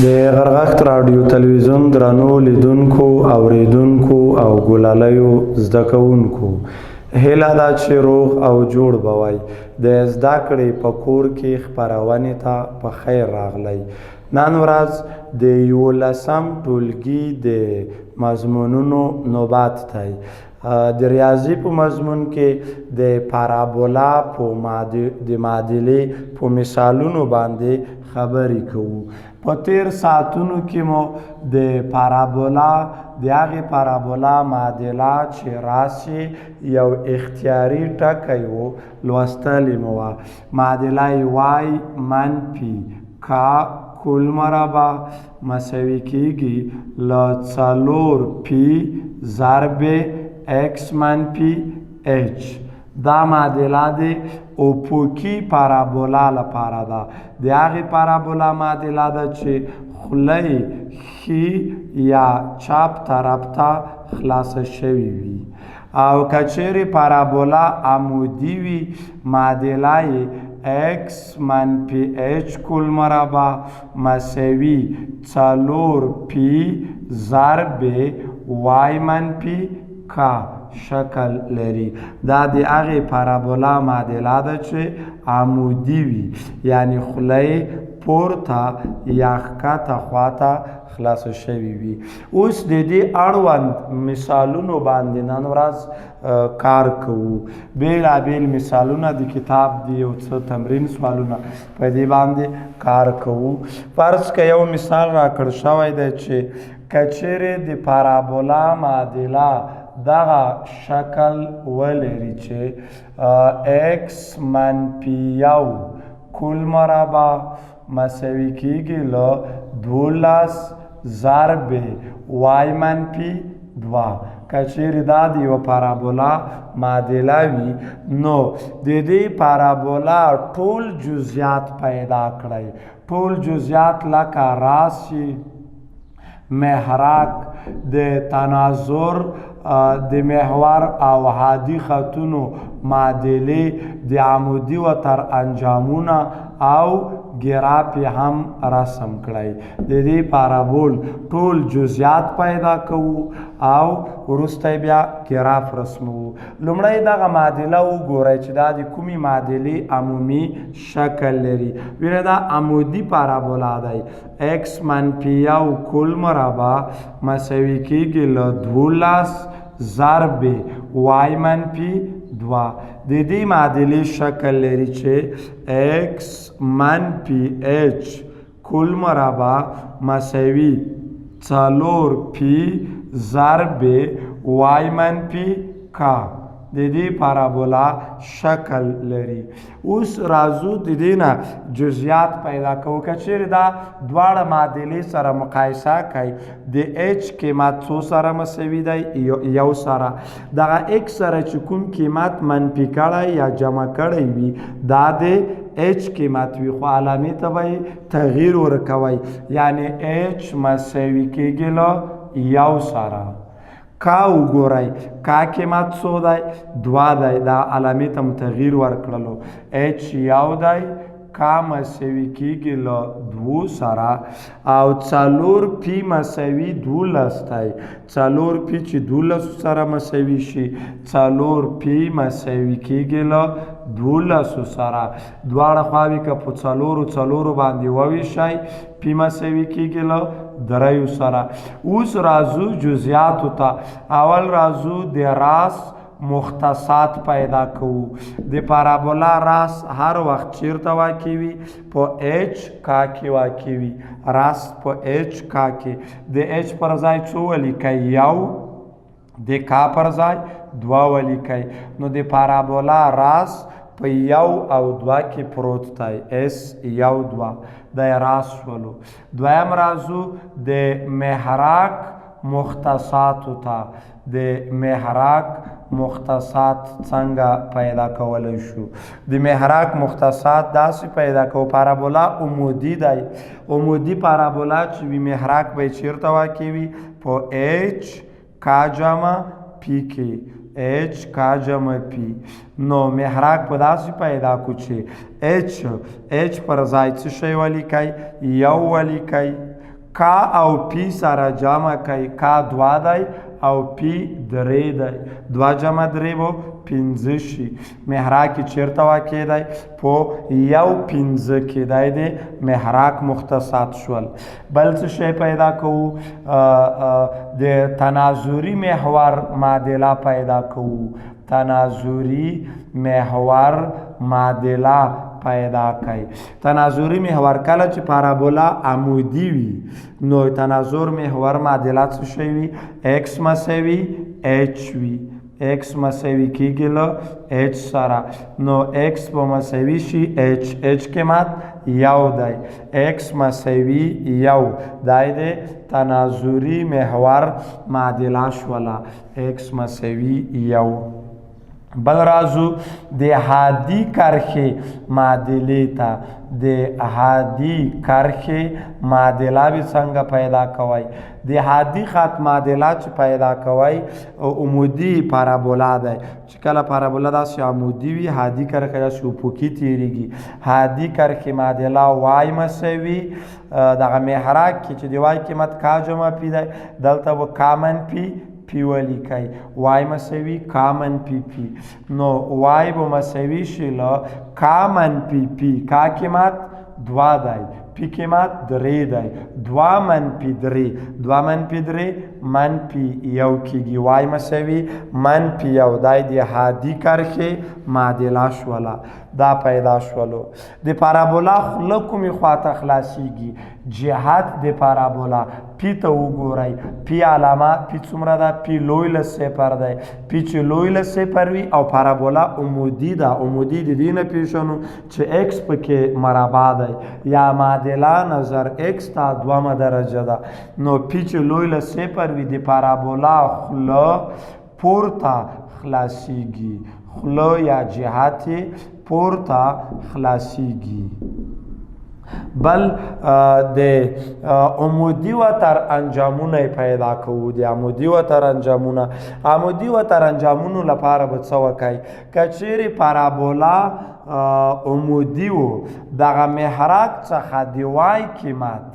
د غرغښت راډیو تلویزیون درنو لیدونکو، اوریدونکو او ګلالیو زده کوونکو، هیله ده چې روغ او جوړ به وئ. د زده کړې په کور کې خپرونې ته په خیر راغلی. نن ورځ د 11 ټولګي د مضمونونو نوبت دی. د ریاضي په مضمون کې د پارابولا په د معادلې په مثالونو باندې خبرې کوو. په تیر ساعتونو کې مو د پارابولا د هغې پارابولا معادله چې راسي یو اختیاري ټکی و لوستلې مو وه. معادله یې وای منفي کا کل مربع مساوي کیږي له 4 پی ضرب ایکس منفي اچ. دا معادله د افقي پارابولا لپاره ده. د هغې پارابولا معادله ده چې خوله یې ښي یا چپ طرف ته خلاصه شوې وي، او که چیرې پارابولا عمودي وي معادله یې ایکس منفي اچ کل مربع مساوي 4 پی ضرب وای منفي کا شکل لري. دا د هغې پارابولا معادله ده چې عمودي وي، یعنی خوله یې پورته یا ښکته خواته خلاصه شوې وي. اوس د دې اړوند مثالونو باندې نن ورځ کار کوو. بېلابېل مثالونه د کتاب دی، یو څه تمرین سوالونه په دې باندې کار کوو. فرض که یو مثال راکړ شوی دی چې که چیرې د پارابولا معادله دغه شکل ولري چې ایکس منفي 1 کل مربع مساوي کیږي له 12 ضرب وای منفي 2. که چیرې دا د یوه پارابولا معادله وي نو د دې پارابولا ټول جزئیات پیدا کړئ. ټول جزئیات لکه راسي، محراق، د تناظر د محور او حادي خطونو معادلې، د عمودي وتر انجامونه او ګراف یې هم رسم کړئ. د دې پارابول ټول جزئیات پیدا کوو او وروسته بیا ګراف رسموو. لومړی دغه معادله وګورئ چې دا د کومې معادلې عمومي شکل لري. وینئ دا عمودي پارابولا دی. ایکس منفي 1 کل مربع مساوي کیږي له 12 ضرب وای منفي 2. د دې معادلې شکل لري چې ایکس منفي اچ کل مربع مساوي 4 پی ضرب وای منفي کا. د دې پارابولا شکل لري. اوس راځو د دې نه جزئیات پیدا کوو. که چیرې دا دواړه معادلې سره مقایسه کوي، د اچ قیمت څو سره مساوي دی؟ 1 سره. دغه ایکس سره چې کوم قیمت منفي کړی یا جمع کړی وي دا د اچ قیمت وي، خو علامې ته به یې تغییر ورکوي، یعنی اچ مساوي کېږي له 1 سره. کا وګورئ، کا قیمت څو دی؟ 2 دی. دا علامې ته مو تغییر ورکړلو. اچ 1 دی، کا مساوي کېږي له 2 سره، او 4 پی مساوي 12 دی. 4 پی چې 12 سره مساوي شي، 4 پی مساوي کېږي له 12 سره. دواړه خواوې که په 4 4 باندې وویشئ، پی مساوي کېږي له 3 سره. اوس راځو جزئیاتو ته. اول راځو د راس مختصات پیدا کوو. د پارابولا راس هر وخت چیرته واقع وي؟ په اچ کا کې واقع وي. راس په اچ کا کې. د اچ پر ځای څو ولیکئ؟ 1. د کا پر ځای 2 ولیکئ. نو د پارابولا راس په 1 او 2 کې پروت دی. اس 1 2 دا راس شولو. دویم راځو د محراق مختصاتو ته. د محراق مختصات څنګه پیدا کولی شو؟ د محراق مختصات داسې پیدا کوو. پارابولا عمودي دی. عمودي پارابولا چې وي محراق به یې چیرته واقع وي؟ په اچ کا جمع پی کې. اچ کا جمع پی. نو محراق په داسې پیدا کو چې اچ پر ځای څه شی ولیکئ؟ 1 ولیکئ. کا او پی سره جمع کوي، کا دوه دی او پی درې دی، دوه جمع درې به پنځه شي. محراق کې چیرته واقع دی؟ په یو پنځه کې دی، د محراق مختصات شول. بل څه شی پیدا کوو؟ د تناظري محور معادله پیدا کوو. تناظري محور معادله پیدا کوي. تناظري محور کله چې پارابولا عمودي وي نو تناظر محور معادله څه شی وي؟ ایکس مساوي ایچ وي. ایکس مساوي کېږي له ایچ سره، نو ایکس به مساوي شي ایچ، ایچ قیمت یو دی، ایکس مساوي یو دی، د تناظري محور معادله شوله، ایکس مساوي یو. بل رازو د هادي کرښې معادلې ته. د هادي کرښې معادله به څنګه پیدا کوئ؟ د هادي خط معادله چې پیدا کوئ عمودي پارابولا دی، چې کله پارابولا داسې عمودي وي هادي کرښه داسې افقي تېرېږي. هادي کرښې معادله وای مساوي دغه محراق کې چې د وای قیمت کا جمع پی دی، دلته به کا منفي پی ولیکئ، وای مساوي کا منفي پی، نو وای به مساوي شي له کا منفي پی، کا قیمت دوه دی، پی قیمت درې دی، دوه منفي درې، دوه منفي درې منفي یو کېږي، وای مساوي منفي یو دی، د هادي کرښې معادله شوله، دا پیدا شولو. د پارابولا خوله کومې خواته خلاصیږي؟ جهت د پارابولا پی ته وګورئ، پی علامه پی څومره ده؟ پی لوی له صفر دی، پی چې لوی له صفر وي او پارابولا عمودي ده، عمودي د دې نه پېژنو چې ایکس پکې مربع دی یا معادله نظر ایکس ته دومه درجه ده، نو پی چې لوی له صفر وي د پارابولا خوله پورته خلاصیږي، خوله یا جهت یې پورته خلاصیږي. بل د عمودي وتر انجامونه یې پیدا کوو. د عمودي وتر انجامونه، عمودي وتر انجامونو لپاره به څه وکئ؟ که چیرې پارابولا عمودي و، دغه محراق څخه د وای قیمت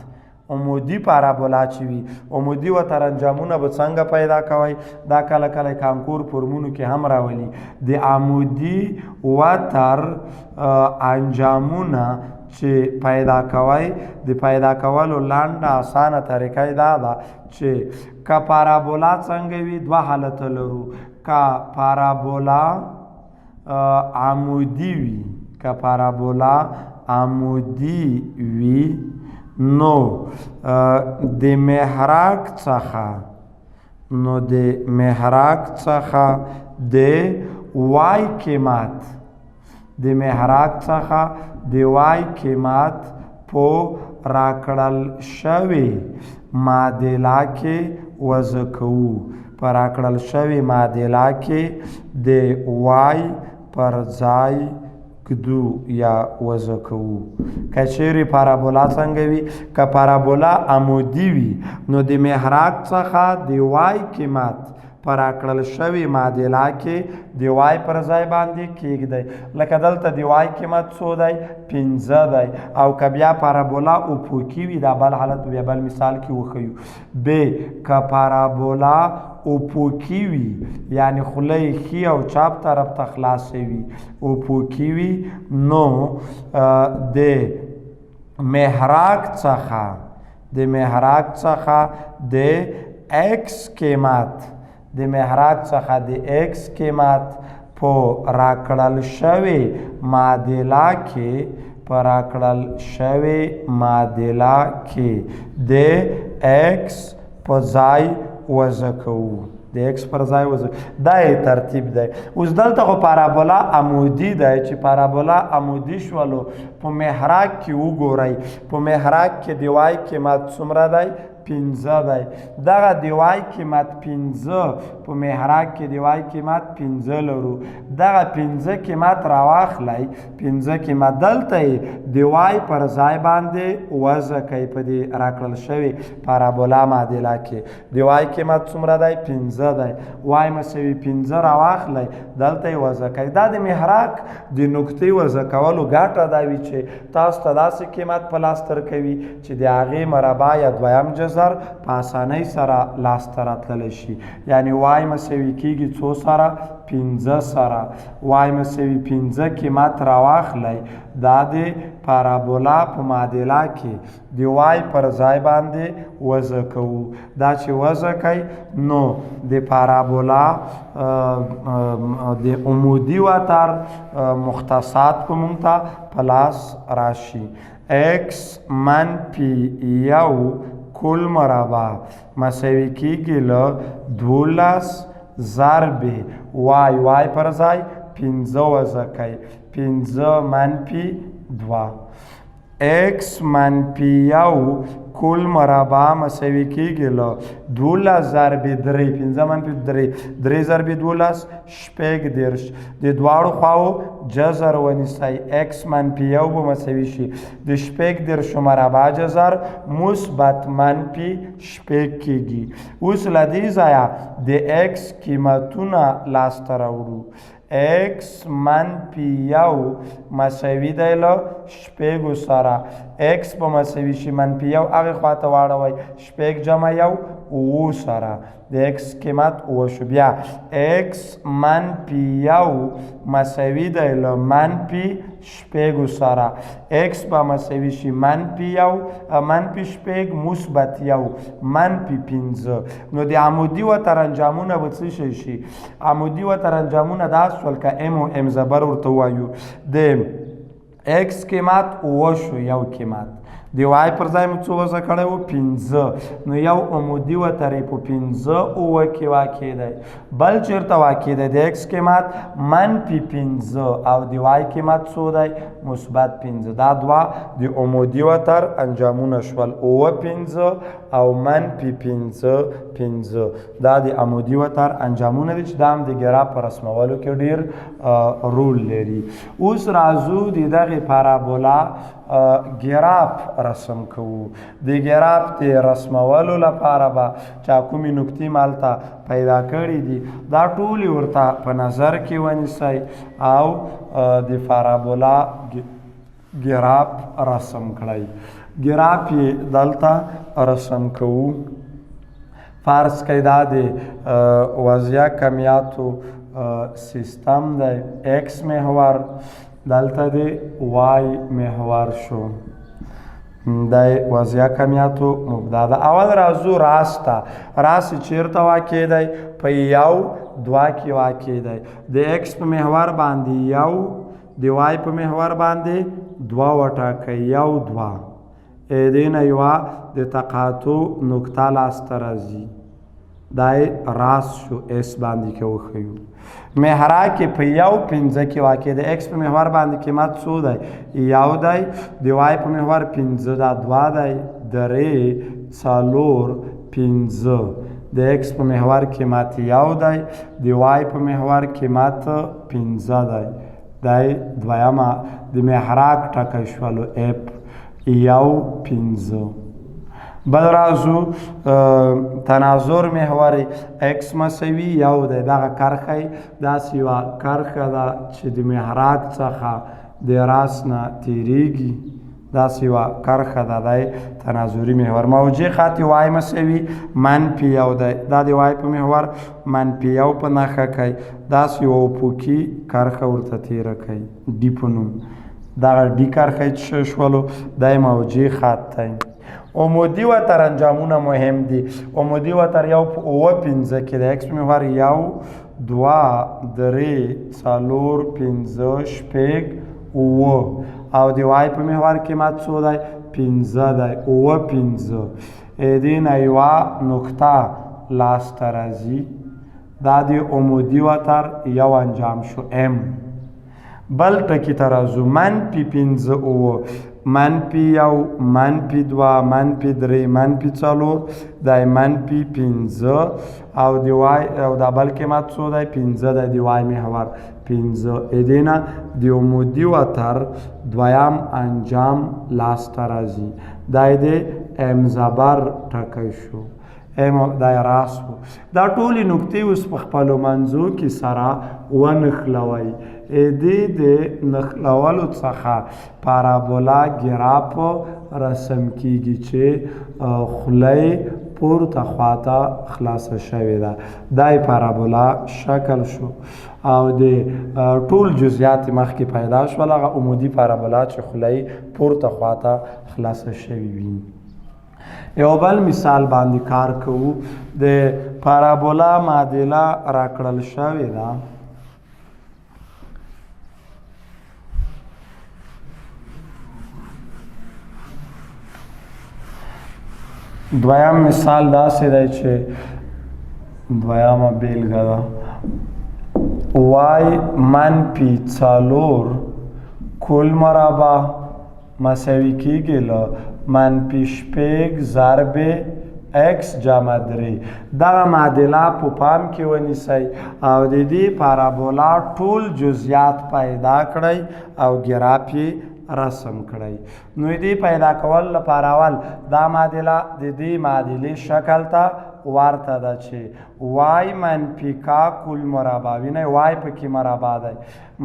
عمودي پارابولا چې وي، عمودي وتر انجامونه به څنګه پیدا کوئ؟ دا کله کله کانکور فورمونو کې هم راولي. د عمودي وتر انجامونه چې پیدا کوئ، د پیدا کولو لنډه اسانه طریقه یې دا ده چې که پارابولا څنګه وي، دوه حالته لرو. که پارابولا عمودي وي، که پارابولا عمودي وي نو د محراق څخه، نو د محراق څخه د وای قیمت، د محراق څخه د وای قیمت په راکړل شوې معادله کې وضع کوو. په راکړل شوې معادله کې د وای پر ځای ږدو یا وضع کوو. که چیرې پارابولا څنګه وي؟ که پارابولا عمودي وي نو د محراق څخه د وای قیمت په راکړل شوې معادله کې د وای پر ځای باندې کیږدئ. لکه دلته د وای قیمت څو دی؟ پنځه دی. او که بیا پارابولا افقي وي، دا بل حالت بیا بل مثال کې وښیو. ب که پارابولا افقي وي، یعنی خوله یې ښي او چپ طرف ته خلاصه وي، افقي وي، نو د محراق څخه، د محراق څخه د ایکس قیمت، د محراق څخه د ایکس قیمت په راکړل شوې معادله کې، په راکړل شوې معادله کې د ایکس په ځای وضع کوو. د ایکس پر ځای وضع، دا یې ترتیب دی. اوس دلته خو پارابولا عمودي دی، چې پارابولا عمودي شولو په محراق کې وګورئ، په محراق کې د وای قیمت څومره دی؟ پنځه دی. دغه د وای قیمت پنځه، په محراق کې د وای قیمت پنځه لرو. دغه پنځه قیمت راواخلئ، پنځه قیمت دلته یې د وای پر ځای باندې وضع کوي. په دې راکړل شوې پارابولا معادله کې د وای قیمت څومره دی؟ پنځه دی. وای مساوي پنځه راواخلئ، دلته یې وضع کوي. دا د محراق د نقطې وضع کولو ګټه دا وي چې تاسو ته داسې قیمت په لاس درکوي چې د هغې مربع یا دویم جذر په اسانۍ سره لاسته راتللی شي. یعنی وای مساوي کیږي څو سره؟ پنځه سره. وای مساوي پنځه قیمت راواخلئ، دا د پارابولا په معادله کې د وای پر ځای باندې وضع کوو. دا چې وضع کوي نو د پارابولا د عمودي وتر مختصات په مونږ ته په لاس راشي. ایکس منفي یو کل مربع مساوي کیږي له 12 ضرب وای، وای پر ځای پنځه وضع کوي، پنځه منفي دوه. ایکس منفي یو کل مربع مساوي کیږي له 12 ضرب درې، پنځه منفي درې، درې ضرب 12 36. د دواړو خواو جذر ونیسئ، ایکس منفي یو به مساوي شي د 36 مربع جذر مثبت منفي شپږ کیږي. اوس له دې ځایه د ایکس قیمتونه لاسته راوړو. ایکس منفي یو مساوي دی له شپږو سره. ایکس به مساوي شي منفي یو هغې خوا ته واړوئ، شپږ جمع یو اوو سره، د ایکس قیمت اووه شو. بیا ایکس منفي یو مساوي دی له منفي شپږو سره. ایکس به مساوي شي منفي یو منفي شپږ مثبت یو منفي پنځه. نو د عمودي وتر انجامونه به څه شی شي؟ عمودي وتر انجامونه دا شول که ام او ام زبر ورته ووایو. د ایکس قیمت اووه شو، یو قیمت د وای پر ځای مو څو وضع کړی و؟ پنځه. نو یو عمودي وتر یې په پنځه اووه کې واقع دی. بل چېرته واقع دی؟ د ایکس قیمت منفي پنځه او د وای قیمت څو دی؟ مثبت پنځه. دا دوه د عمودي وتر انجامونه شول، اووه پنځه او منفي پنځه پنځه. دا د عمودي وتر انجامونه دي چې دا هم د ګراف په رسمولو کې ډېر رول لري. اوس راځو د دغې پارابولا ګراف رسم کوو. د ګراف د رسمولو لپاره به چا کومې نقطې مالته پیدا کړې دي دا ټولې ورته په نظر کې ونیسئ او د پارابولا ګراف رسم کړئ. ګراف یې دلته رسم کوو. فرض کړئ دا د وضعیه کمیاتو سیستم دی، ایکس محور، دلته د وای محور شو. دی وضعیه کمیاتو مبدا ده. اول راځو راس ته. راس چیرته واقع دی؟ په یو دوه کې واقع دی. د ایکس په محور باندې یو، د وای په محور باندې دوه وټاکئ، یو دوه. دې نه یوه د تقاطع نقطه لاسته راځي، دا یې راس شو، اس باندې کې وښیو. محراق کې په یو پنځه کې واقع دی. ایکس په محور باندې قیمت څو دی؟ یو دی. د وای په محور پنځه، دا دوه دی، درې څلور پنځه. د ایکس په محور قیمت یو دی، د وای په محور قیمت پنځه دی. دی دویمه د محراق ټکی شولو، اف یو پنځه. بل راځو تناظر محور ایکس مساوي یو دی. دغه کرښه یې داسې یوه کرښه ده چې د محراق څخه د راس نه تیریږي، داسې یوه کرښه ده، دی تناظري محور. موجې خط وای مساوي منفي یو دی، دا د وای په محور منفي یو په نښه کوي، داسې یوه افقي کرښه ورته تیره کوي، ډي په نوم. دغه ډي کرښه یې چې شولو دی موجې خط دی. عمودي وتر انجامونه مهم دي. عمودي وتر یو په اووه پنځه کې دی. ایکس په محور یو دوه درې څلور پنځه شپږ اووه، او د وای په محور قیمت څو دی؟ پنځه دی، اووه پنځه. دې نه یوه نقطه لاسته راځي، دا د عمودي وتر یو انجام شو ام. بل ټکي ته راځو، منفي پنځه اووه. منفي یو، منفي دوه، منفي درې، منفي څلور، دی منفي پنځه، او د وای او دا بل قیمت څو دی؟ پنځه دی. د وای محور پنځه. دې نه د عمودي وتر دویم انجام لاسته راځي. دی د ام زبر ټکی شو، ام دا راس وو. دا ټولې نقطې اوس په خپلو منځو کې سره ونښلوئ. دې د نښلولو څخه پارابولا ګراف رسم کیږي چې خوله یې پورته خواته خلاصه شوې ده. دا یې پارابولا شکل شو، او د ټول جزئیات مخکې پیدا شول، هغه عمودي پارابولا چې خوله یې پورته خواته خلاصه شوې وي. یو بل مثال باندې کار کوو. د پارابولا معادله راکړل شوې ده. دویم مثال داسې دی چې دویمه بیلګه ده، وای منفي څلور کل مربع مساوي کیږي له منفي شپږ ضرب ایکس جمع درې. دغه معادله په پام کې ونیسئ او د دې پارابولا ټول جزئیات پیدا کړئ او ګراف یې رسم کړئ. نو دې پیدا کول لپاره اول دا معادله د دې معادلې شکل ته ورته ده چې وای منفي کا کل مربع، وینئ وای پکې مربع دی،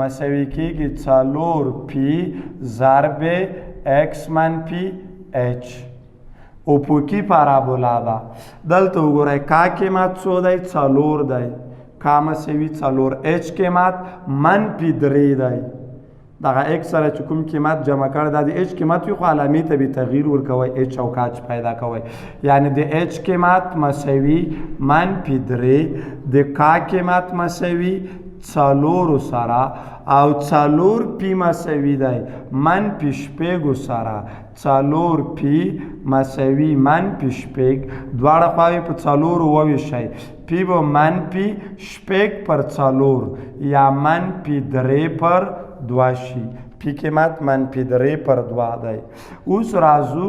مساوي کیږي څلور پی ضرب ایکس منفي اچ. افقي پارابولا ده. دلته وګورئ کا قیمت څو دی؟ څلور دی. کا مساوي څلور، اچ قیمت منفي درې دی. دغه ایکس سره چې کوم قیمت جمع کړی دا د اچ قیمت وي، خو علامې ته به تغییر ورکوئ، اچ او کا چې پیدا کوئ. یعنی د اچ قیمت مساوي منفي درې، د کا قیمت مساوي څلورو سره، او څلور پی مساوي دی منفي شپږو سره. څلور پی مساوي منفي شپږ، دواړه خواوې په څلورو وویشئ، پی به منفي شپږ پر څلور یا منفي درې پر دوه شي. پی قیمت منفي درې پر دوه دی. اوس راځو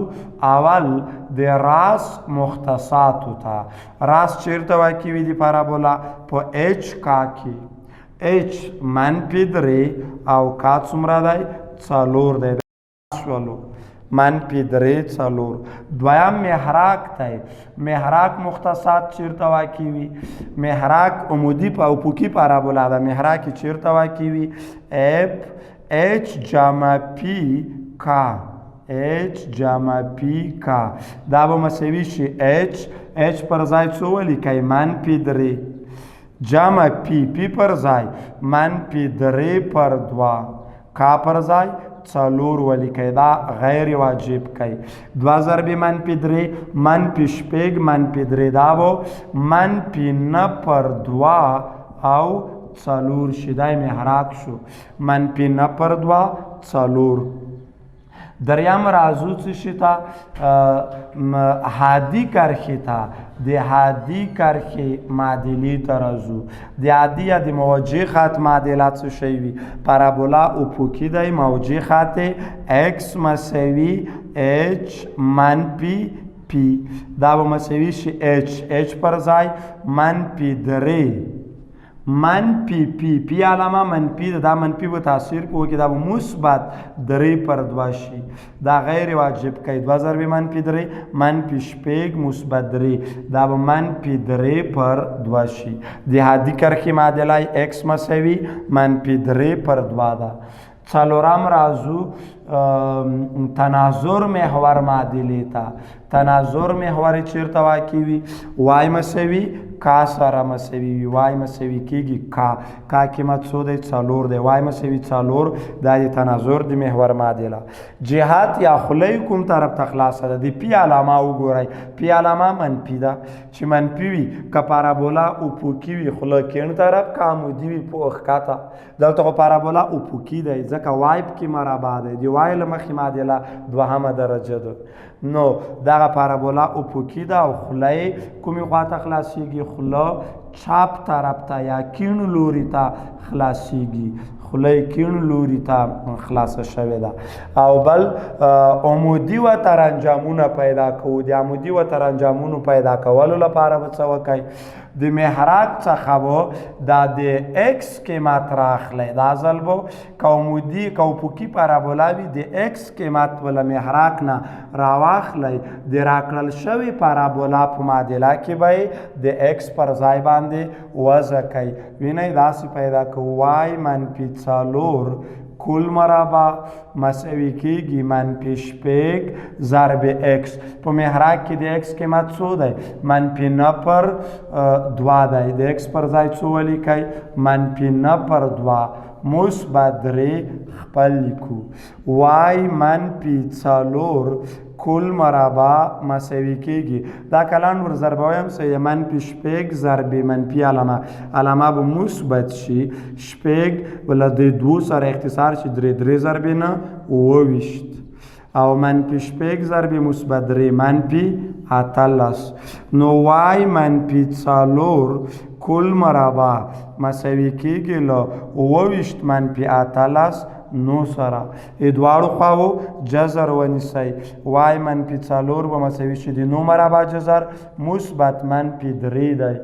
اول د راس مختصاتو ته. راس چیرته واقع وي د پارابولا؟ په اچ کا کې. اچ منفي درې او کا څومره دی؟ څلور دی. شولو منفي درې څلور. دویم محراق دی. محراق مختصات چیرته واقع وي؟ محراق عمودي په افقي پارابولا ده. محراق یې چیرته واقع وي؟ اف اچ جمع پی کا، اچ جمع پی کا، دا به مساوي شي اچ، اچ پر ځای څو ولیکئ؟ منفي درې جمع پی، پی پر ځای منفي درې پر دوه، کا پر ځای څلور ولیکئ. دا غیر واجب کوي. دوه ضرب منفي درې منفي شپږ منفي درې، دا به منفي نه پر دوه او څلور شي. دا یې محراق شو، منفي نه پر دوه څلور. دریم راځو څه شي ته؟ هادي کرښې ته. د هادي کرښې معادلې ته راځو. د هادي یا د موجه خط معادله څه شی وي؟ پارابولا افقي دی، موجه خط ایکس مساوي اچ منفي پی، دا به مساوي شي اچ، اچ پر ځای منفي درې منفي پی، پی علامه منفي ده، دا منفي به تاثیر په وکړي، دا به مثبت درې پر دوه شي. دا غیر واجب کوي. دوه ضرب منفي درې منفي شپږ مثبت درې، دا به منفي درې پر دوه شي. د هادي کرښې معادله ایکس مساوي منفي درې پر دوه ده. څلورم راځو تناظر محور معادلې ته. تناظر محور یې چیرته واقع وي؟ وای مساوي کا سره مساوي وي. وای مساوي کیږي کا، کا قیمت څو دی؟ څلور دی. وای مساوي څلور، دا د تناظر د محور معادله. جهت یا خوله یې کوم طرف ته خلاصه ده؟ د پی علامه وګورئ، پی علامه منفي ده، چې منفي وي که پارابولا افقي وي خوله کیڼ طرف، که عمودي وي په ښکته. دلته خو پارابولا افقي دی ځکه وای پکې مربع دی، د وای له مخې معادله دوهمه درجه ده. نو دغه پارابولا افقي ده او خوله یې کومې خوا ته خلاصیږي؟ خوله چپ طرف ته یا کیڼ لوري ته خلاصیږي. خوله یې کیڼ لوري ته خلاصه شوې ده. او بل عمودي وترنجامونه پیدا کوو. د عمودي وترنجامونو پیدا کولو لپاره به څه وکړئ؟ د محراق څخه به دا د ایکس قیمت راخلی. دا ځل به که عمودي که افقي پارابولا وي، د ایکس قیمت به له محراق نه راواخلی، د راکړل شوې پارابولا په معادله کې به یې د ایکس پر ځای باندې وضع کوي. وینئ داسې پیدا کوو، وای منفي 4 کل مربع مساوي کېږي منفي 6 ضرب ایکس. په محراق کې د ایکس قیمت څو دی؟ منفي 9 پر 2 دی. د ایکس پر ځای څو ولیکئ؟ منفي 9 پر 2 مثبت 3 خپل لیکو. وای منفي 4 کل مربع مساوي کېږي، دا که لنډ ور ضربوي هم صحیح دی، منفي 6 ضرب منفي علامه، علامه به مثبت شي، 6 به له دې دوو سره اختصار شي، 3 3 ضرب 9 27، او منفي 6 ضرب مثبت 3 منفي 18. نو وای منفي 4 کل مربع مساوي کېږي له 27 منفي 18 نو سره. ای دواړو خواوو جذر ونیسئ. وای منفي 4 به مساوي شي د 9 مربع جذر مثبت منفي 3 دی.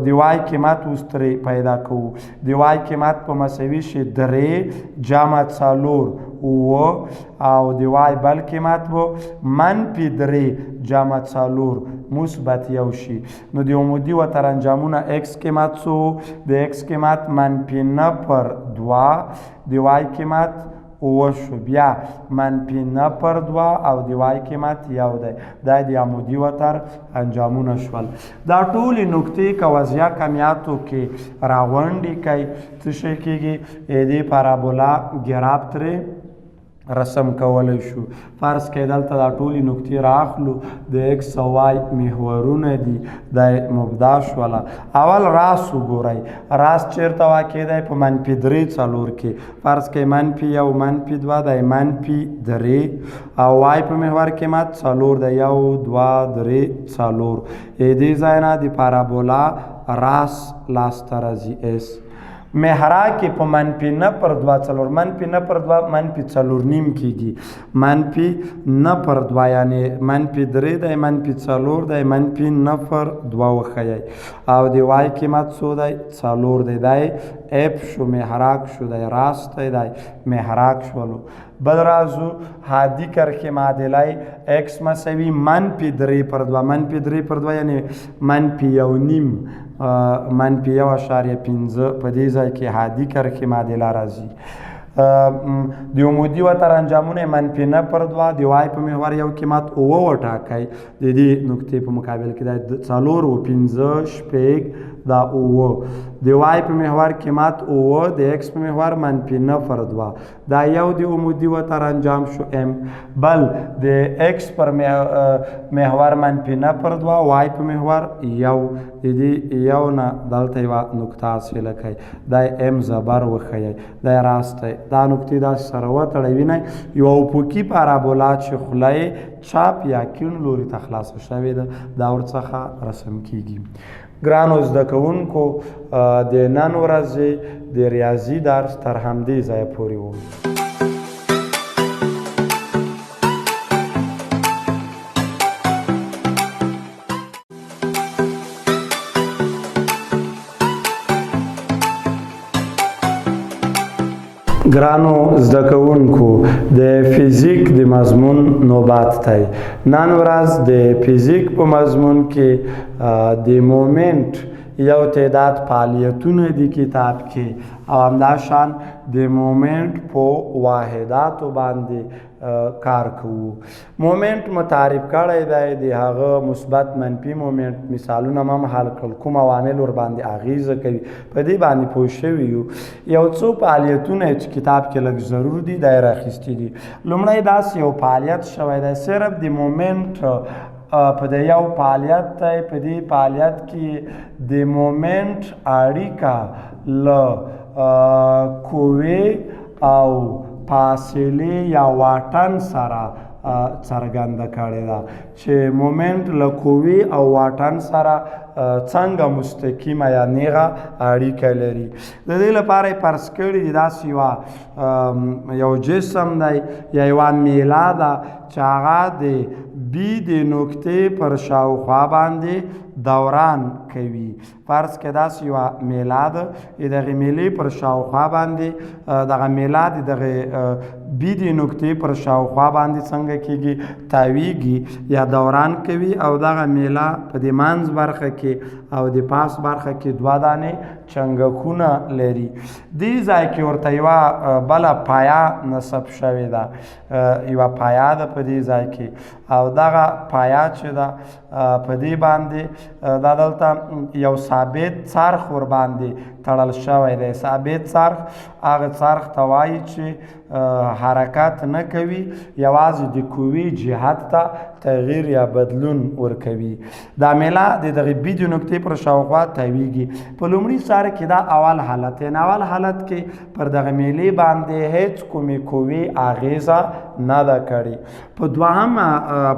د وای قیمت اوس ترې پیدا کوو. د وای قیمت په مساوي شي 3 جمع 4 7، او د وای بل قیمت به منفي 3 جمع 4 مثبت 1 شي. نو د عمودي وترنجامونه ایکس قیمت څو؟ د ایکس قیمت منفي 9 پر 2، د وای قیمت 7 شو، بیا منفي 9 پر 2 او د وای قیمت 1 دی. دا د عمودي وتر انجامونه شول. دا ټولې نقطې که وضعیه کمیاتو کې راغونډې کړئ څه شی کېږي؟ دې پارابولا ګراف ترې رسم کولی شو. فرض کړئ دلته دا ټولې نقطې راخلو، د ایکس او وای محورونه دي، دا مبدا شوله. اول راس وګورئ، راس چېرته واقع دی؟ په منفي 3 4 کې. فرض کړئ منفي 1 منفي 2 دی، منفي 3، او وای په محور قیمت 4 دی، 1 2 3 4. دې ځای نه د پارابولا راس لاسته راځي اس. محراق کې په منفي 9 پر 2 4، منفي 9 پر 2 منفي 4.5 کېږي، منفي 9 پر 2 یعنې منفي 3 دی، منفي 4 دی، منفي 9 پر 2 وښیئ. او د وای قیمت څو دی؟ 4 دی. دی اف شو، محراق شو، دی راست دی، دی محراق شولو. بل رازو هادي کرښې معادله ایکس مساوي منفي 3 پر 2، منفي 3 پر 2 یعنې منفي 1.5، منفي 1.5 په دې ځای کې هادي کرښې معادله راځي. د عمودي وترنجامونه منفي 9 پر 2، د وای په محور یو قیمت 7 وټاکئ. د دې نقطې په مقابل کې دا 4 و 5 6 دا 7، د وای په محور قیمت 7، د ایکس په محور منفي 9 پر 2، دا یو د عمودي وترنجام شو ام. بل د ایکس پر محور منفي 9 پر 2، وای په محور 1، د دې یو نه دلته یوه نقطه حاصله کړئ، دا ام زبر وښیئ، دا راست دی. دا نقطې داسې سره وتړئ، وینئ یوه افقي پارابولا چې خوله یې چپ یا کیڼ لوري ته خلاصه شوې ده، دا ورڅخه رسم کیږي. ګرانو زده کوونکو، د نن ورځې د ریاضي درس تر همدې ځایه پورې و. ګرانو زده کوونکو، د فزیک د مضمون نوبت دی. نن ورځ د فزیک په مضمون کې د مومنټ یو تعداد فعالیتونه دي کتاب کې، او همداشان د مومنټ په واحداتو باندې کار کوو. مومنټ متعارف کړی دی، د هغه مثبت منفي مومنټ مثالونه هم حل کړل، کوم عوامل ورباندې اغیزه کوي په دې باندې پوه شوي یو. یو څو فعالیتونه چې کتاب کې لږ ضرور دي دا یې راخیستي دي. لومړی داسې یو فعالیت شوی دی، صرف د مومنټ په دې یو فعالیت دی. په دې فعالیت کې د مومنټ اړیکه له قوې او فاصلې یا واټن سره څرګنده کړې ده چې مومنټ له قوې او واټن سره څنګه مستقیمه یا نیغه اړیکه لري. د دې لپاره یې فرض کړي دي داسې یو جسم دی یا یوه میله ده چې هغه د بي د نقطې پر شاوخوا باندې دوران کوي. فرض که داسې یوه میله ده، د دغې میلې پر شاوخوا باندې دغه میله د دغې بي د نقطې پر شاوخوا باندې څنګه کېږي، تاویږي یا دوران کوي، او دغه میله په دې منځ برخه کې او د پاس برخه کې دوه دانې چنګکونه لري. دې ځای کې ورته یوه بله پایه نصب شوې ده، یوه پایه ده په دې ځای کې، او دغه پایه چې ده په دې باندې دا دلته یو ثابت څرخ ورباندې تړل شوی دی. ثابت څرخ هغه څرخ ته وایي چې حرکت نه کوي، یوازې د قوې جهت ته تغییر یا بدلون ورکوي. دا میله د دغې بي د نقطې پر شاوخوا تاویږي. په لومړي سر کې دا اول حالت دی. اول حالت کې پر دغه میلې باندې هیڅ کومې قوې اغیزه نه ده کړې. په دوهمه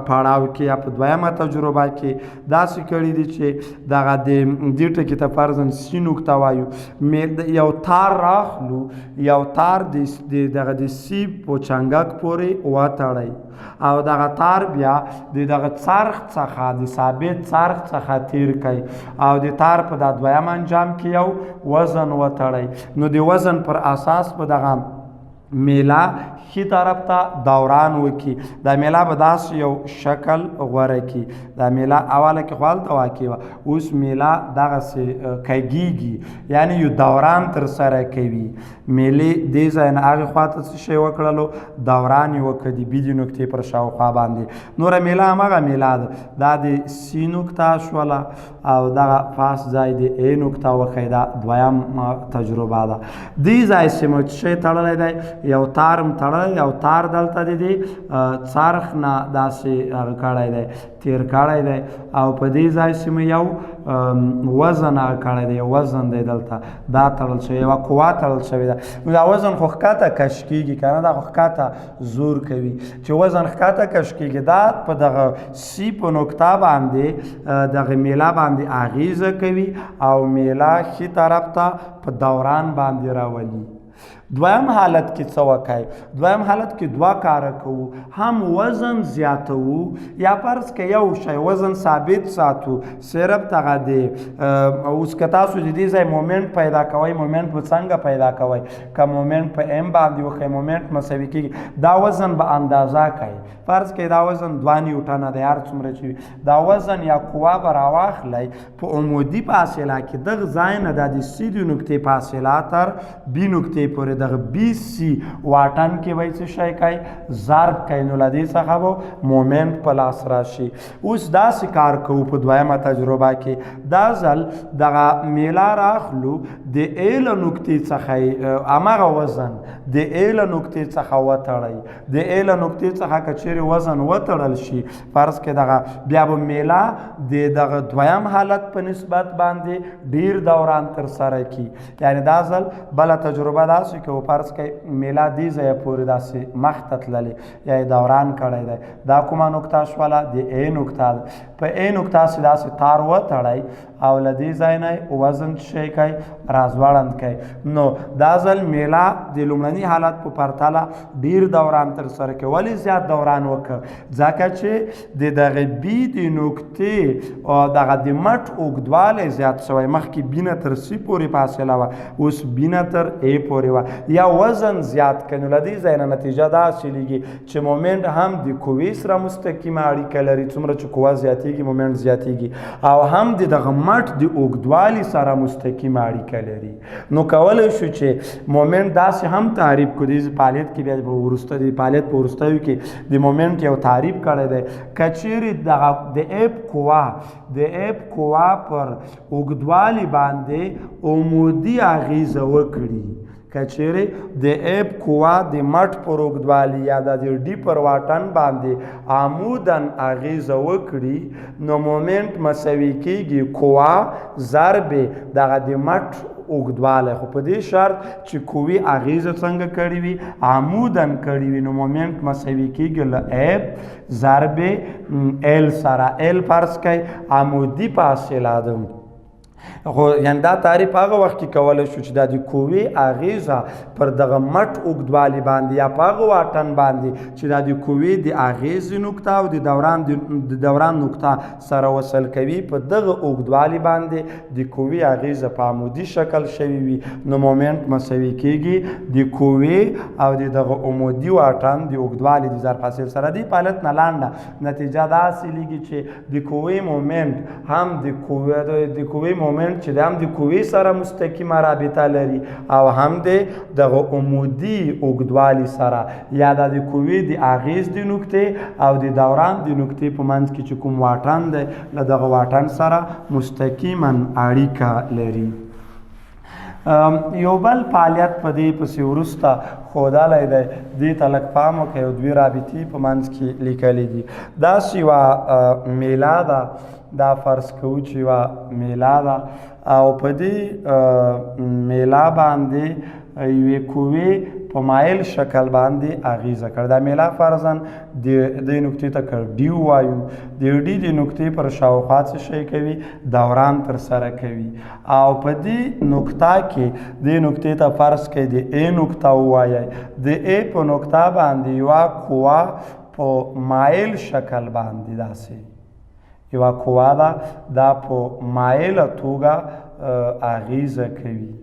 پړاو کې یا په دویمه تجربه کې داسې کړي دي چې دغه د دې ټکي ته فرضاً سي نقطه وایو، یو تار راخلو، یو تار د دغه د سی په چنګک پورې وتړئ، او دغه تار بیا د دغه څرخ څخه د ثابت څرخ څخه تیر کړئ، او د تار په دا دویم انجام کې یو وزن وتړئ. نو د وزن پر اساس په دغه میله ښي طرف ته دوران وکړي. دا میله به داسې یو شکل غوره کړي. دا میله اوله کې خو هلته واقع وه، اوس میله دغسې کږېږي، یعنې یو دوران ترسره کوي. میلې دې ځای نه هغې خوا ته څه شی وکړلو، دوران یې وکړ د بي د نقطې پر شاوخوا باندې. نوره میله هماغه میله ده، دا د سي نقطه شوله او دغه پاس ځای د ای نقطه وښیي. دا دویم تجربه ده. دې ځای سې مو څه شی تړلی دی، یو تار هم تړلی دی، او تار دلته د دې څرخ نه داسې هغه کړی دی، تیر کړی دی، او په دې ځای سې مو یو وزن هغه کړی دی، یو وزن دی دلته دا تړل شوی، یوه قوه تړل شوې ده. نو دا وزن خو ښکته کش کېږي که نه، دا خو ښکته زور کوي. چې وزن ښکته کش کېږي، دا په دغه سی په نقطه باندې دغه میله باندې اغېزه کوي، او میله ښي طرف ته په دوران باندې راولي. دویم حالت کې څه وکړئ؟ دویم حالت کې دوه کاره کوو، هم وزن زیاتوو، یا فرض که یو شی وزن ثابت ساتو، صرف دغه دی. اوس که تاسو د دې ځای مومنټ پیدا کوئ، مومنټ به څنګه پیدا کوئ؟ که مومنټ په ام باندې وښیئ، مومنټ مساوي کېږي، دا وزن به اندازه کوئ. فرض کړئ دا وزن 2 نیوټنه دی، هر څومره چې وي، دا وزن یا قوه به راواخلئ په عمودي فاصله کې دغه ځای نه دا د سي د نقطې فاصله تر بي نقطې پورې دغه بي سي واټن کې به یې څه شی کوي، ضرب کوي. نو له دې څخه به مومنټ په لاس راشي. اوس داسې کار کوو په دویمه تجربه کې، دا ځل دغه میله راخلو د ای له نقطې څخه یې هماغه وزن د ای له نقطې څخه وتړئ. د ای له نقطې څخه که چیرې وزن وتړل شي، فرض کې دغه بیا به میله د دغه دویم حالت په نسبت باندې ډیر دوران ترسره کړي. یعنې دا ځل بله تجربه داسې کوو، فرض کړئ میله دې ځایه پورې داسې مخته تللې یا یې دوران کړی دی، دا کومه نقطه شوله؟ د ای نقطه ده. په ای نقطه سې داسې تار وتړئ او له دې ځای نه یې وزن څه شی کوي، راځوړند کوي. نو دا ځل میله د لومړني حالت په پرتله ډیر دوران ترسره کوي. ولې زیات دوران وکړ؟ ځکه چې د دغه بي د نقطې دغه د مټ اوږدوالی زیات شوی. مخکې بي نه تر سي پورې فاصله وه، اوس بي نه تر ای پورې وه، یا وزن زیات کړي. نو له دې ځای نه نتیجه دا حاصلېږي چې مومنټ هم د قوې سره مستقیمه اړیکه لري، څومره چې قوه زیاتېږي مومنټ زیاتېږي، او هم د دغه مټ د اوږدوالي سره مستقیمه اړیکه لري. نو کولی شو چې مومنټ داسې هم تعریف کړو. د فعالیت کې بیا په وروسته د فعالیت په وروستیو کې د مومنټ یو تعریف کړی دی، که چیرې دغه د اف قوه پر اوږدوالي باندې عمودي اغېزه وکړي، که چیرې د اف قوه د مټ پر اوږدوالي یا د ډي پر واټن باندې عموداً اغېزه وکړي، نو مومنټ مساوي کېږي قوه ضرب دغه د مټ اوږدوالی، خو په دې شرط چې قوې اغیزه څنګه کړې وي؟ عموداً کړې وي. نو مومنټ مساوي کېږي له اف ضرب ال سره. ال فرض کړئ عمودي فاصله ده. خو یعنی دا تعریف هغه وخت کې کولی شو چې دا د قوې اغیزه پر دغه مټ اوږدوالي باندې یا په هغه واټن باندې چې دا د قوې د اغیزې نقطه او د دوران نقطه سره وصل کوي، په دغه اوږدوالي باندې د قوې اغیزه په عمودي شکل شوي وي، نو مومنټ مساوي کېږي د قوې او د دغه عمودي واټن د اوږدوالي د ضرب حاصل سره. دې فعالیت نه لنډه نتیجه دا حاصلېږي چې د قوې مومنټ هم د قوې مومنټ چې هم د قوې سره مستقیمه رابطه لري او هم د دغه عمودي اوږدوالي سره، یا د قوې د اغیز د نقطې او د دوران د نقطې په منځ کې چې کوم واټن دی له دغه واټن سره مستقیما اړیکه لري. یو بل فعالیت په دې پسې وروسته ښودلی دی، دې ته لږ پام وکړئ او دوې رابطې په منځ کې لیکلې دي. داسې یوه میله ده، دا فرض کوو چې یوه میله ده او په دې میله باندې یوې قوې په مایل شکل باندې اغیزه کړې. دا میله فرضاً دې نقطې ته که ډي ووایو، د ډي د نقطې پر شاوخوا څه شی کوي؟ دوران ترسره کوي. او په دې نقطه کې دې نقطې ته فرض کړئ د ای نقطه ووایئ، د ای په نقطه باندې یوه قوه په مایل شکل باندې داسې یوه قوه ده، دا په مایله توګه اغیزه کوي.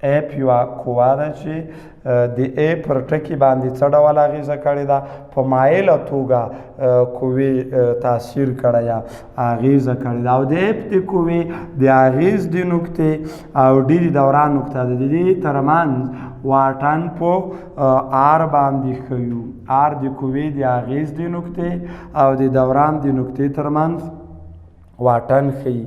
اف یوه قوه ده چې د ای پر ټکي باندې څه ډول اغیزه کړې ده؟ په مایله توګه قوې تاثیر کړی یا اغیزه کړې ده. او د اف د قوې د اغیز د نقطې او ډي د دوران نقطه ده، د دې ترمنځ واټن په آر باندې ښیو. آر د قوې د اغیز د نقطې او د دوران د نقطې ترمنځ واټن ښیي.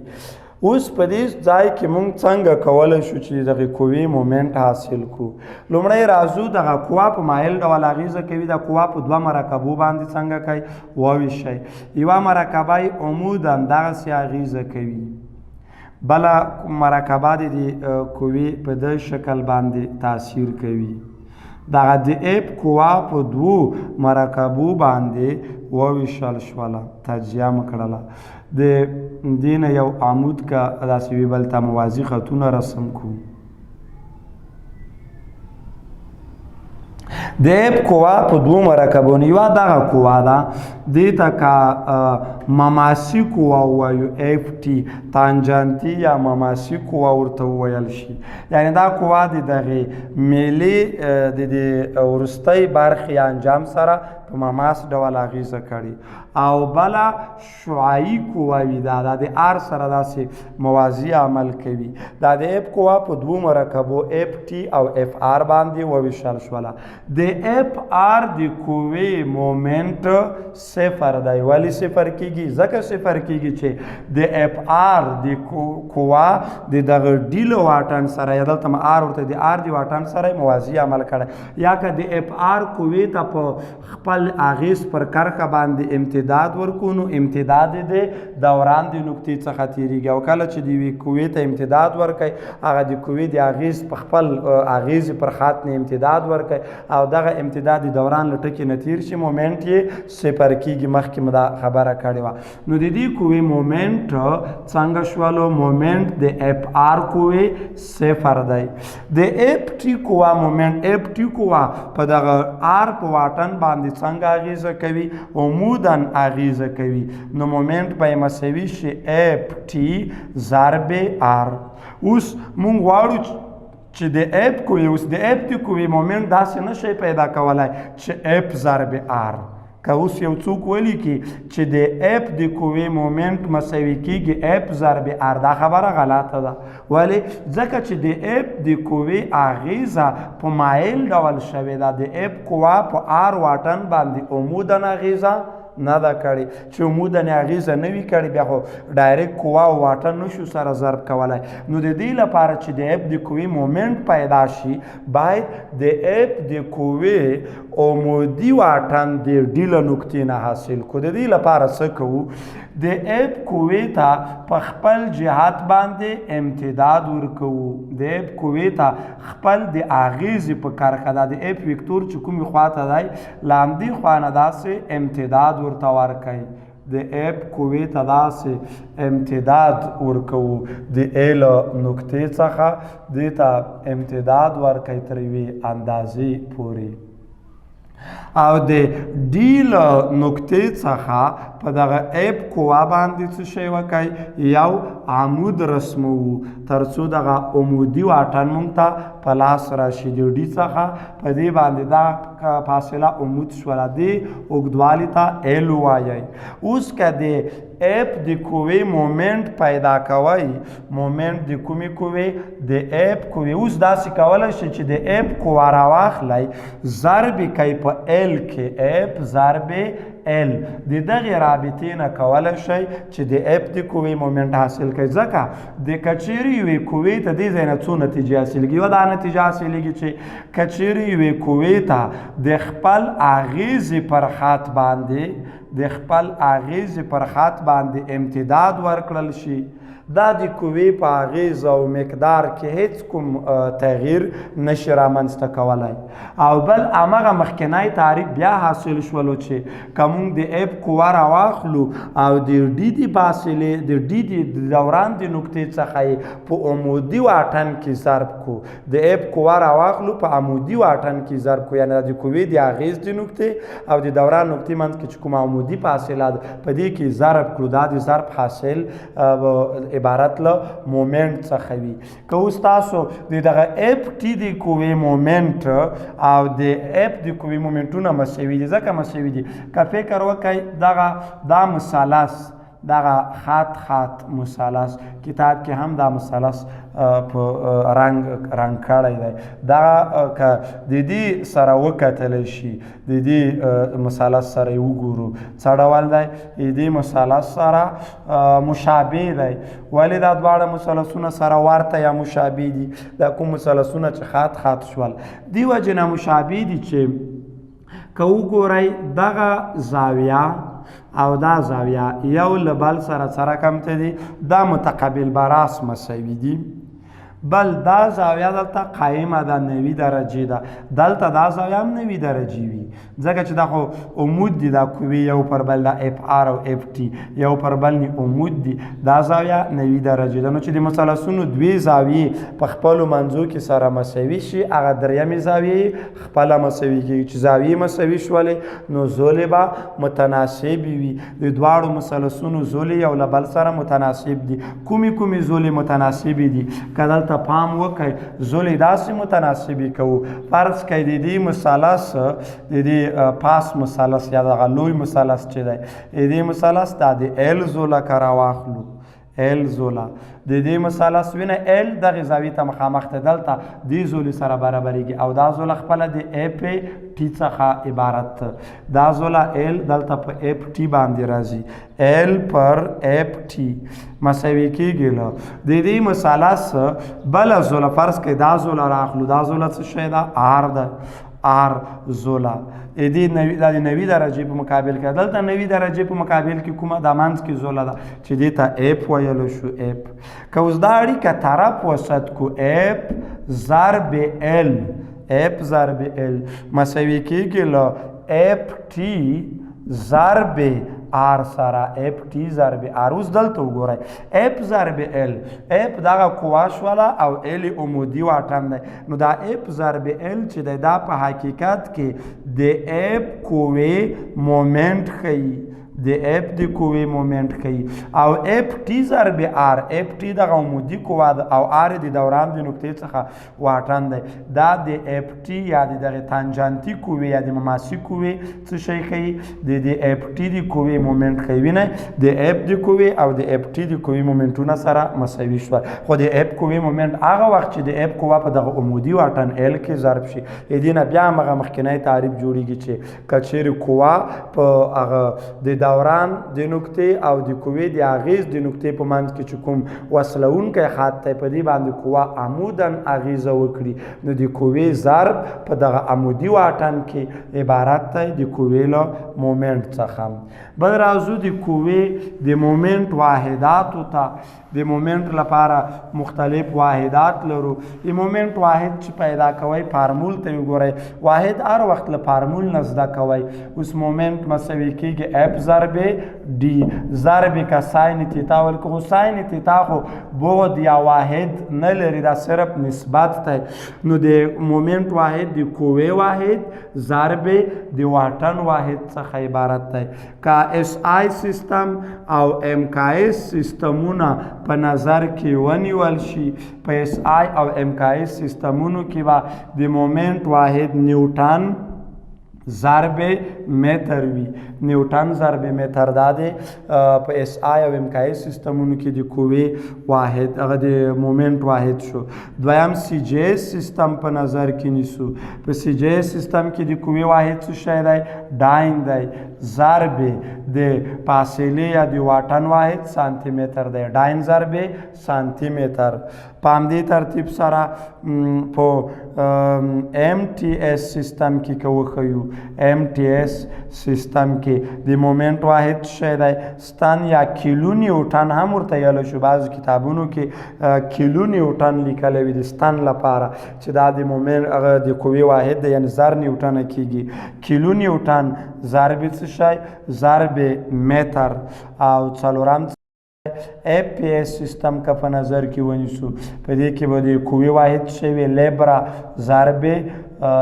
اوس په دې ځای کې مونږ څنګه کولی شو چې دغې قوې مومنټ حاصل کړو؟ لومړی راځو دغه قوه په مایل ډول اغیزه کوي. دا قوه په دوه مرکبو باندې څنګه کوي؟ وویشئ. یوه مرکبه یې عموداً دغسې اغیزه کوي، بله مرکبه د دې قوې په دې شکل باندې تاثیر کوي. دغه د اف قوه په دوو مرکبو باندې وویشل شوله، تجزیه مو کړله. د دې نه یو عمود که داسې وي بل ته موازي خطونه رسم کړو. د اف قوه په دوو مرکبونو، یوه دغه قوه ده، دې ته که مماسي قوه ووایو، اف ټي تانجانتي یا مماسي قوه ورته وویل شي. یعنې دا قوه د دغې میلې د دې وروستۍ برخې یا انجام سره په مماس ډول اغیزه کړې. او بله شعاعي قوه وي، دا د آر سره داسې موازي عمل کوي. دا د اف قوه په دوو مرکبو اف ټي او اف آر باندې وویشل شوله. د اف آر د قوې مومنټ صفر دی. ولې صفر کېږي؟ ځکه صفر کېږي چې د اف آر د قوه د دغه ډي له واټن سره، یا دلته آر ورته د آر د واټن سره موازي عمل کړی، یا که د اف آر قوې ته په خپل اغیز پر کرښه باندې امتداد ورکړو، نو امتداد د دوران د نقطې څخه تېرېږي. او کله چې د یوې قوې ته امتداد ورکړي، هغه د قوې د اغیز په خپل اغیز پر خط نه امتداد ورکړي او دغه امتداد د دوران له ټکي نه تېر شي، مومنټ یې صفر کېږي. مخکې مو دا خبره کړې وه. نو د دې قوې مومنټ څنګه شولو؟ مومنټ د اف آر قوې صفر دی. د اف ټي قوه مومنټ، اف ټي قوه په دغه آر په واټن باندې څنګه اغیزه کوي؟ عموداً اغیزه کوي. نو مومنټ به یې مساوي شي اف ټي ضرب آر. اوس مونږ غواړو چې د اف قوې، اوس د اف ټي قوې مومنټ داسې نه شي پیدا کولی چې اف ضرب آر. که اوس یو څوک ولیکي چې د اف د قوې مومنټ مساوي کېږي اف ضرب آر، دا خبره غلطه ده. ولې؟ ځکه چې د اف د قوې اغیزه په مایل ډول شوې ده. د اف قوه په آر واټن باندې عموداً اغیزه نه ده کړې. چې عموداً اغیزه نه وي کړې، بیا خو ډایرکټ قوه او واټن نشو سره ضرب کولی. نو د دې لپاره چې د اف د قوې مومنټ پیدا شي، باید د اف د قوې عمودي واټن د ډي له نقطې نه حاصل کو. د دې لپاره څه کوو؟ د اف قوې ته په خپل جهت باندې امتداد ورکوو. د اف قوې ته خپل د اغیزې په کرښه، دا د اف وکتور چې کومې خوا ته دی له همدې خوا نه داسې امتداد ورته ورکوي. د اف قوې ته داسې امتداد ورکوو، د ای له نقطې څخه دې ته امتداد ورکوي تر یوې اندازې پورې، او د ډي له نقطې څخه په دغه اف قوه باندې څه شی وکړي؟ یو عمود رسموو ترڅو دغه عمودي واټن مونږ ته په لاس راشي. د ډي څخه په دې باندې دا فاصله عمود شوله، دې اوږدوالي ته ایل ووایئ. اوس که د اف د قوې مومنټ پیدا کوئ، مومنټ د کومې قوې؟ د اف قوې. اوس داسې کولی شئ چې د اف قوه راواخلئ، ضرب یې کوئ په ایل کې، اف ضرب ایل، د دغې رابطې نه کولی شئ چې د اف د قوې مومنټ حاصل کړئ. ځکه د کچېرې یوې قوې ته دې ځای نه څو نتیجې حاصلېږي. یوه دا نتیجه حاصلېږي چې کچېرې یوې قوې ته د خپل اغېزې پر خط باندې، د خپل اغېزې پر خط باندې امتداد ورکړل شي، دا د قوې په اغېز او مقدار کې هیڅ کوم تغییر نشي رامنځته کولی. او بل همغه مخکنی تعریف بیا حاصل شولو چې که موږ د اف قوه راواخلو او د ډي د فاصلې، د ډي د دوران د نقطې څخه یې په عمودي واټن کې ضرب کو، د اف قوه راواخلو په عمودي واټن کې ضرب کو، یعنې د قوې د اغېز د نقطې او د دوران نقطې منځ کې چې کومه عمودي فاصله ده په دې کې ضرب کړو، دا د ضرب حاصل عبارت له مومنټ څخه وي. که اوس تاسو د دغه اف ټي د قوې مومنټ او د اف د قوې مومنټونه مساوي دي، ځکه مساوي دي که فکر وکړئ دغه دا مثلث، دغه خط خط مثلث، کتاب کې هم دا مثلث په رنګ رنګ کړی دی، دغه که د دې سره وکتلی شي، د دې مثلث سره یې وګورو څه ډول دی، د دې مثلث سره مشابه دی. ولې دا دواړه مثلثونه سره ورته یا مشابه دي؟ دا کوم مثلثونه چې خط خط شول دې وجې نه مشابه دي چې که وګورئ دغه زاویه او دا زاویه یو له بل سره څه رقم ته دي؟ دا متقابل براس مساوي دي. بل دا زاویه دلته قایمه ده، 90 درجې ده، دلته دا زاویه هم 90 درجې وي، ځکه چې دا خو عمود دي، دا قوې یو پر بل، دا اف آر او اف ټي یو پر بل نی عمود دي، دا زاویه 90 درجې ده. نو چې د مثلثونو دوې زاویې په خپلو منځو کې سره مساوي شي، هغه درېیمې زاویې خپله مساوي کېږي. چې زاویې مساوي شولې نو زولې به متناسبې وي، د دواړو مثلثونو زولې یو له بل سره متناسب دي. کومې کومې زولې متناسبې دي؟ که دلته پام وکړئ زولې داسې متناسبې کوو، فرض کړئ د دې مثلث، د دې پاس مثلث یا دغه لوی مثلث چې دی، د دې مثلث دا د ایل زوله که راواخلو، ایل زوله د دې مثلث وینه، ایل دغې زاویې ته مخامخ دی، دلته دې زولې سره برابرېږي او دا زوله خپله د اف ټي څخه عبارت ده. دا زوله ایل دلته په اف ټي باندې راځي، ایل پر اف ټي مساوي کېږي له د دې مثلث بله زوله، فرض کړئ دا زوله راخلو، دا زوله څه شی ده؟ آر ده، آر زوله دې نوي، دا د 90 درجې په مقابل کې، دلته 90 درجې په مقابل کې کومه دا منځ کې زوله ده چې دې ته اف ویلو شو. اف که اوس دا اړیکه طرف وسط کو، اف ضرب ال، اف ضرب ال مساوي کېږي له اف ټي ضرب آر سره، اف ټي ضرب آر. اوس دلته وګورئ اف ضرب ال، اف دغه قوه شوله او ال عمودي واټن دی، نو دا اف ضرب ال چې دی دا په حقیقت کې د اف قوې مومنټ ښیي، د اف د قوې مومنټ ښیي. او اف ټي ضرب آر، اف ټي دغه عمودي قوه ده او آر د دوران د نقطې څخه واټن دی، دا د اف ټي یا د دغې تانجانتي قوې یا د مماسي قوې څه شی ښیي؟ د دې اف ټي د قوې مومنټ ښیي. وینئ د اف د قوې او د اف ټي د قوې مومنټونه سره مساوي شول، خو د اف قوې مومنټ هغه وخت چې د اف قوه په دغه عمودي واټن ال کې ضرب شي، د دې نه بیا همغه مخکنی تعریف جوړیږي چې که چیرې قوه په هغه د دوران د نقطې او د قوې د اغیز د نقطې په منځ کې چې کوم وصلونکی خط دی، په دې باندې قوه عموداً اغیزه وکړي، نو د قوې ضرب په دغه عمودي واټن کې عبارت دی د قوې له مومنټ څخه. بل راځو د قوې د مومنټ واحداتو ته. د مومنټ لپاره مختلف واحدات لرو. د مومنټ واحد چې پیدا کوئ فارمول ته وګورئ، واحد هر وخت له فارمول نه زده کوئ. اوس مومنټ مساوي کېږي اف ضرب ډي ضرب که ساین تیتا ورکړو، خو ساین تیتا خو بعد یا واحد نه لري، دا صرف نسبت دی. نو د مومنټ واحد د قوې واحد ضرب د واټن واحد څخه عبارت دی. که اس آی سیستم او ام کا اس سیستمونه په نظر کې ونیول شي، په اس آی او ام کا اس سیستمونو کې به د مومنټ واحد نیوټن ضرب متر وي. نیوټن ضرب متر دا دی په اس آی او ام کا اس سیستمونو کې د قوې واحد، هغه د مومنټ واحد شو. دویم سی جی اس سیستم په نظر کې نیسو. په سی جی اس سیستم کې د قوې واحد څه شی دی؟ ډاین دی، ضرب د فاصلې یا د واټن واحد سانتي متر دی، ډاین ضرب سانتي متر. په همدې ترتیب سره په ام ټي اس سیستم کې که وښیو، ام ټي اس سیستم کې د مومنټ واحد څه شی دی؟ ستن یا کیلو نیوټن هم ورته ویلی شو. بعضو کتابونو کې کیلو نیوټن لیکلی وي د ستن لپاره، چې دا د مومنټ هغه د قوې واحد دی، یعنې زر نیوټنه کېږي. کیلو نیوټن ضرب څه شی؟ ضرب متر. او څلورم اف پی اس سیستم که په نظر کې ونیسو، په دې کې به د قوې واحد څه وي؟ لیبرا ضرب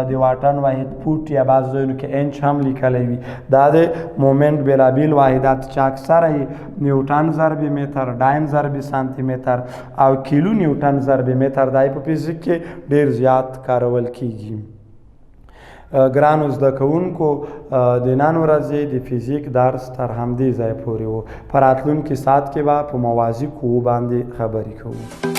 د واټن واحد فوټ، یا بعضو ځایونو کې انچ هم لیکلی وي. دا د مومنټ بېلابېل واحدات چې اکثره یې نیوټن ضرب متر، ډاین ضرب سانتي متر او کیلو نیوټن ضرب متر دی، په فزیک کې ډېر زیات کارول کیږي. ګرانو زده کوونکو، د نن ورځې د فزیک درس تر همدې ځای پورې و. په راتلونکي ساعت کې به په موازي قوو باندې خبرې کوو.